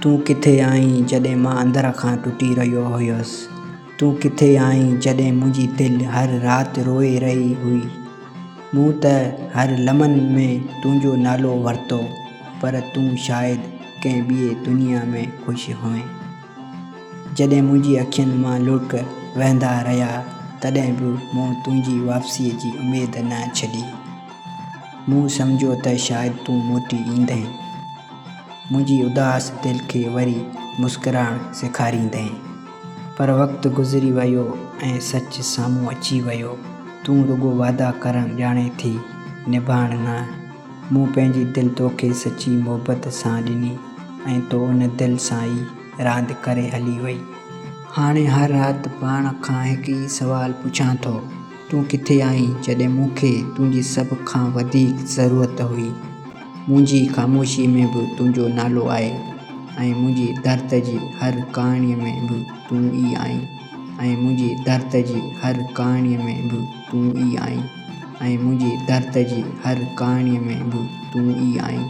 تون ڪٿي آهين جڏهن مان اندر کان ٽٽي رهيو هيس؟ تون ڪٿي آهين جڏهن منهنجي دل هر رات روئي رهي هئي؟ مون ته هر لمحن ۾ تنهنجو نالو ورتو، پر تون شايد ڪنهن ٻيء دنيا ۾ خوش هئين. جڏهن منهنجي اکين مان لڙڪ وهندا رهيا، تڏهن به مون تنهنجي واپسيء جي اميد نه ڇڏي. مون سمجهيو ته شايد تون موٽي ايندين. منهنجي اداس دل کي وري مسڪرائڻ سيکاريندين. پر وقت گذري ويو ۽ سچ سامهون اچي ويو. تون رڳو وعدا ڪرڻ ڄاڻين ٿي، نڀائڻ نه. مون پنهنجي دل توکي سچي محبت سان ڏني ۽ تو ان دل سان ئي راند ڪري هلي وئي. هاڻي هر رات پاڻ کان هڪ ئي سوال پڇان ٿو، تون ڪٿي آهين جڏهن مون کي تنهنجي سڀ کان وڌيڪ ضرورت هئي؟ منهنجي خاموشيء ۾ به تنهنجو نالو آهي ۽ منهنجي درد جي هر ڪهاڻيء ۾ به تون ئي آهين ۽ منهنجي درد جي هر ڪهاڻيء ۾ به تون ئي آهين ۽ منهنجي درد جي هر ڪهاڻيء ۾ به تون ئي آهين.